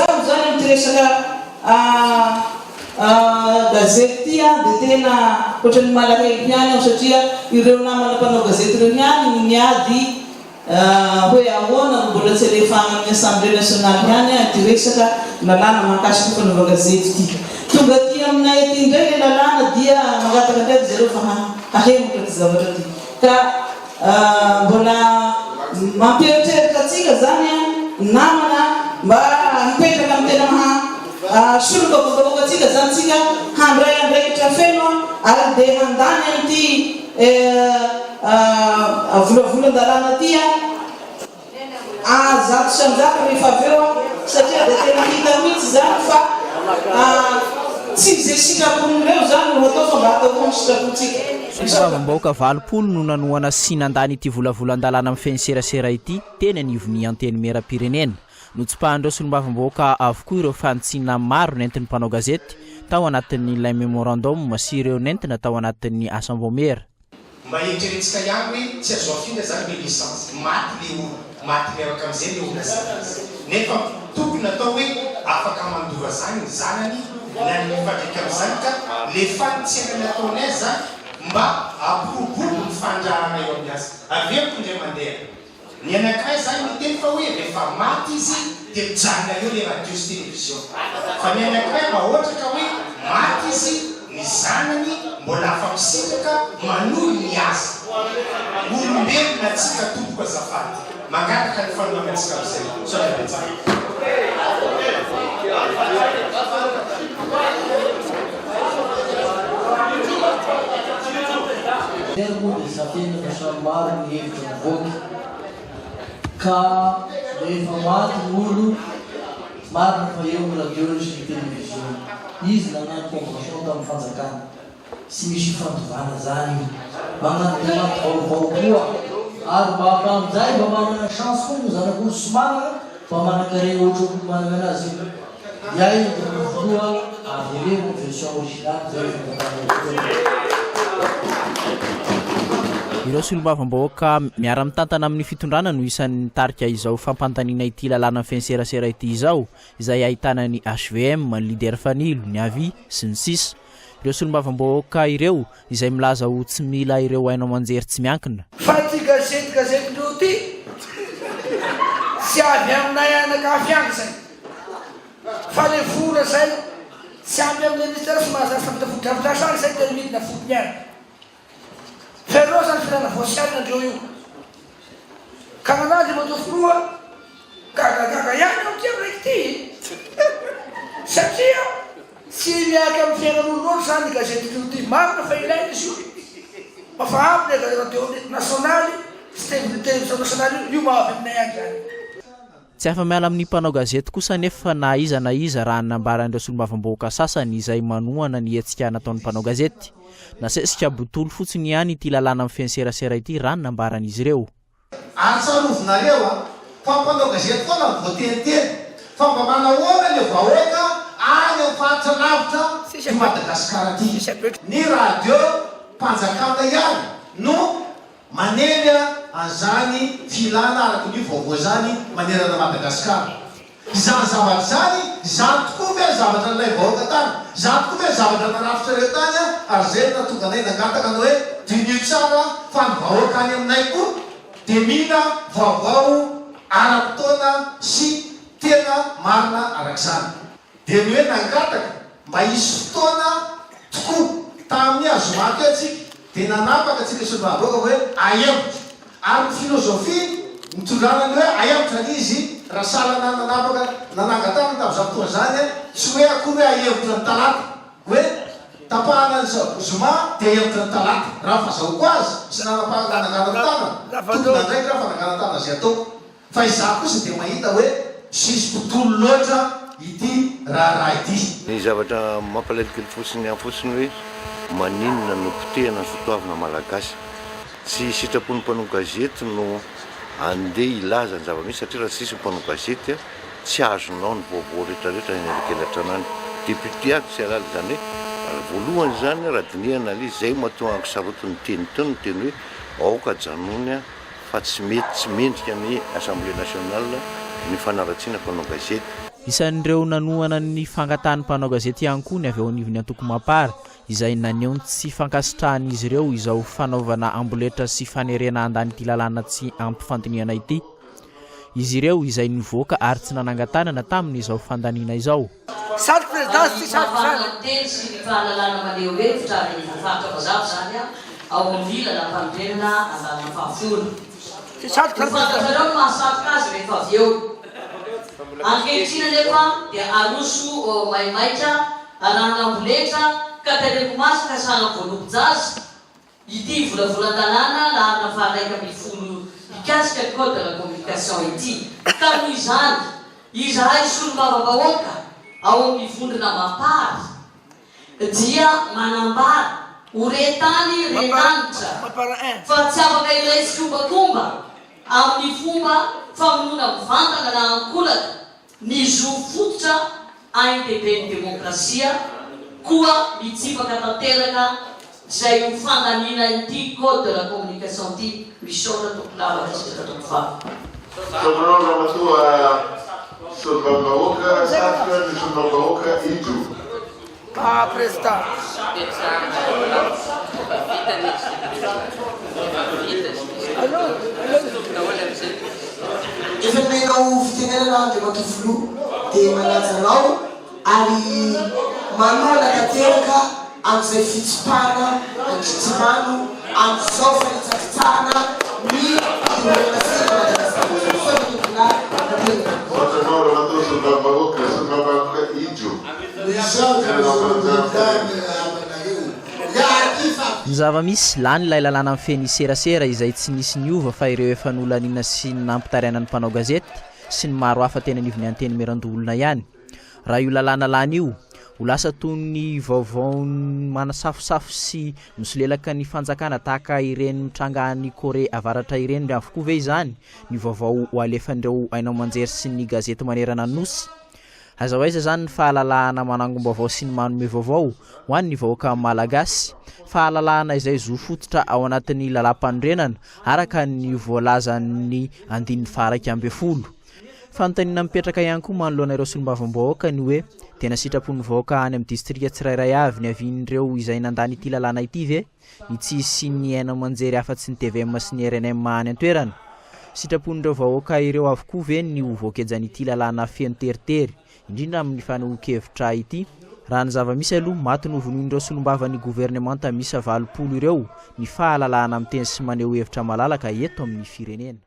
Izaho izany amin'ity resaka gazety ity dia tena ohatran'ny malahelo ihany aho satria ireo namana mpanao gazety ireo ihany no niady hoe ahoana no mbola tsy alefa any amin'ny Assemblée nationale ihany ity resaka lalàna mahakasika fanaovan-gazety ity. Tonga aty aminay aty indray ilay lalàna dia mangataka indray ry zareo fa hahemotra ity zavatra ity. Ka mbola mampieritreritra antsika izany namana mba hipetraka amin'ny tena maha solombavambahoaka antsika izany tsika handray andraikitra feno ary dia handany an'ity volavolan-dalàna ity 100% rehefa avy eo satria dia tena hita mihitsy izany fa tsy izay sitrapon'ireo izany no hatao fa mba hatao koa ny sitrapontsika. Solombavambahoaka 80 no nanohana sy nandany ity volavolan-dalàna mifehy ny serasera ity teny anivon'ny Antenimierampirenena. Notsipahan'ireo solombavambahoaka avokoa ireo fanitsiana maro nentin'ny mpanao gazety tao anatin'ilay memorandum sy ireo nentina tao anatin'ny asam-baomiera. Mba eritreretintsika ihany hoe tsy azo afindra zany le licence, maty le olona, maty miaraka amizay le olona zany nefa tokony atao hoe afaka mandova zany ny zanany na ny mifandraika amizany ka le fanitsiana nataonay zany mba ampiroborobo ny fandrarana eo amin'ny asa. Averiko indray mandeha. Ny anankiray zany miteny fa hoe rehefa maty izy dia mijanona eo le radio sy télévision. Fa ny anankiray raha ohatra ka hoe maty izy ny zanany mbola afa-misitraka manohy ny asa. Olombelona tsika tompoko azafady. Mangataka ny fanohanantsika amizay. Misaotra betsaka. Hery moa dia zakaina fa samy maro ny hevitra mivoaka ka rehefa maty ny olo marina fa eo ny radio sy ny television izy nagnano convention tamin'ny fanjakana tsy misy ifandovana zany io magnano demande vaovao koa ary mba aminjay mba manana chance koa ny zanak'olo tsy manana mba manankarena ohatran'olo manana anazy io Iay dia ny filoha avereno ny version originale zay efa nataonay teo. Ireo solombavambahoaka miara-mitantana amin'ny fitondrana no isan'ny nitarika izao fampandaniana ity lalàna mifehy ny serasera ity izao, izay ahitana ny hvm, ny Leader Fanilo, ny avi, sy ny sisa Ireo solombavambahoaka ireo izay milaza ho tsy mila ireo haino aman-jery tsy miankina. Fa ty gazety gazetindreo ty tsy avy aminay anakafy any zay. Fa le vola zay tsy ampy amle ministère sy mahazatra fa vita fotodrafitrasa any zay de midina fotony any. Fa ireo zany filana voasianina ndreo io. Ka nanahy Andriamatoa Filoha, gagagaga ihany aho ty am raiky ty e! Satria tsy miaraka am fiainan'olo loatra zany gazety io ty. Marina fa ilaina izy io. Fa fa ampy le radio nasionaly sy television nasionaly io, io maha avy aminay any zany. Tsy afa-miala amin'ny mpanao gazety kosa anefa na iza na iza raha ny nambaran'ireo solombavambahoaka sasany izay manohana ny hetsika nataon'ny mpanao gazety. Nasesika botolo fotsiny ihany ity lalàna mifehy ny serasera ity raha ny nambaran'izy ireo. Ary tsarovinareo an, fa mpanao gazety foana no voateniteny, fa mba manahoana le vahoaka any am faritra lavitra ty Madagascar ty. Ny radio mpanjakana ihany no Manely an'izany filana araka ny vaovao izany manerana Madagascar. Izany zavatra izany, izany tokoa ve ny zavatra nilain'ny vahoaka tany? Izany tokoa ve ny zavatra narafitrareo tany ary izay no nahatonga anay nangataka ny hoe diniho tsara fa ny vahoaka any aminay koa dia mila vaovao ara-potoana sy tena marina araka izany. Dia ny hoe nangataka mba hisy fotoana tokoa tamin'ny azoma teo tsika dia nanapaka tsika solombavambahoaka hoe ahemotra. Ary ny filozofia nitondrana ny hoe ahemotra ny izy raha sahala na nanapaka nanangan-tanana tamin'izany fotoana izany tsy hoe akory hoe ahemotra ny talata hoe tapahana ny zoma dia ahemotra ny talata raha ny fazahoako azy sy nanapahana nananganako tanana tompon'andraikitra aho fananganan-tanana izay ataoko. Fa izaho kosa dia mahita hoe tsisy tontolo loatra ity raharaha ity. Ny zavatra mampalahelo kely fotsiny ihany fotsiny hoe maninona no potehina ny sotoavina malagasy. Tsy sitrapon'ny mpanao gazety no andeha hilaza ny zava-misy satria raha tsisy ny mpanao gazety tsy azonao ny vaovao rehetrarehetra any anelakelan-trano any. Député ato tsy halala izany hoe voalohany izany raha dinihana ilay izy izay matoa ankisarotin'ny niteny teo niteny hoe aoka ajanony fa tsy mety tsy mendrika ny Assemblée nationale ny fanaratsiana mpanao gazety. Isan'ireo nanohana ny fangatahan'ny mpanao gazety ihany koa ny avy ao anivon'ny antoko Mapar, izay naneho ny tsy fankasitrahan'izy ireo izao fanaovana amboletra sy fanerena handany ity lalàna tsy ampy fandinihana ity. Izy ireo izay nivoaka ary tsy nanangan-tanana tamin'izao fandaniana izao. Sady président Ny sy sady fahafahana zany. miteny sy ny fahalalana maneho hevitra ary voafaritra mazava izany ao amin'ny Lalàmpanorenana andalana fahafolo. Tsy sady Ho zany président. fantatrareo ny mahasarika azy rehefa avy eo. Ankehitriny anefa dia aroso maimaika arahana amboletra ka tereko masaka sahala voalobo-jaza ity volavolan-dalàna laharana faha-11 mikasika ny Code de la communication ity. Ka noho izany, izahay solombavambahoaka ao amin'ny vondrona Mapar dia manambara ho re tany re lanitra fa tsy afaka hiray tsikombakomba amin'ny fomba famonoana mivantana na ankolaka ny zo fototra ain-dehiben'ny demokrasia koa mitsipaka tanteraka izay ho fandaniana ity code de la communication ity. Misaotra tompoko lava misaotra tompoko vavy. Misaotra anao Ramatoa Solombavambahoaka Satroka ny Solombavambahoaka Ijo. Ah président. Efa nomenao fitenenana Andriamatoa Filoha dia manaja anao ary manohana tanteraka amin'izay fitsipahana an-kitsirano amin'izao fanitsakitsahana ny demokrasia eto Madagasikara izao. Misaotra tompokolahy tanteraka. Misaotra anao Ramatoa Solombavambahoaka Solombavambahoaka Ijo. Misaotra Solombavambahoaka Ny zava-misy, lany ilay lalàna mifehy ny serasera izay tsy nisy niova fa ireo efa nolaniana sy nampitaraina ny mpanao gazety sy ny maro hafa teny anivon'ny Antenimierandoholona ihany. Raha io lalàna lany io, ho lasa toy ny vaovao manasafosafo sy misolelaka ny fanjakana tahaka ireny mitranga any Korea Avaratra ireny avokoa ve izany ny vaovao ho alefan'ireo haino aman-jery sy ny gazety manerana ny Nosy? Aiza ho aiza izany ny fahalalahana manangom-baovao sy ny manome vaovao ho an'ny vahoaka Malagasy? Fahalalahana izay zo fototra ao anatin'ny lalàmpanorenana, araka ny voalazan'ny andininy faha-11. Fanontaniana mipetraka ihany koa manoloana ireo solombavambahoaka ny hoe, tena sitrapon'ny vahoaka any amin'ny distrika tsirairay avy niavian'ireo izay nandany ity lalàna ity ve? ny tsy hisian'ny haino aman-jery afa-tsy ny tvm sy ny rnm any an-toerana? Sitrapon'ireo vahoaka ireo avokoa ve ny ho voagejan'ity lalàna feno teritery, indrindra amin'ny fanehoan-kevitra ity? Raha ny zava-misy aloha, maty novonoin'ireo solombavan'ny governemanta miisa 80 ireo ny fahalalahana miteny sy maneho hevitra malalaka eto amin'ny firenena.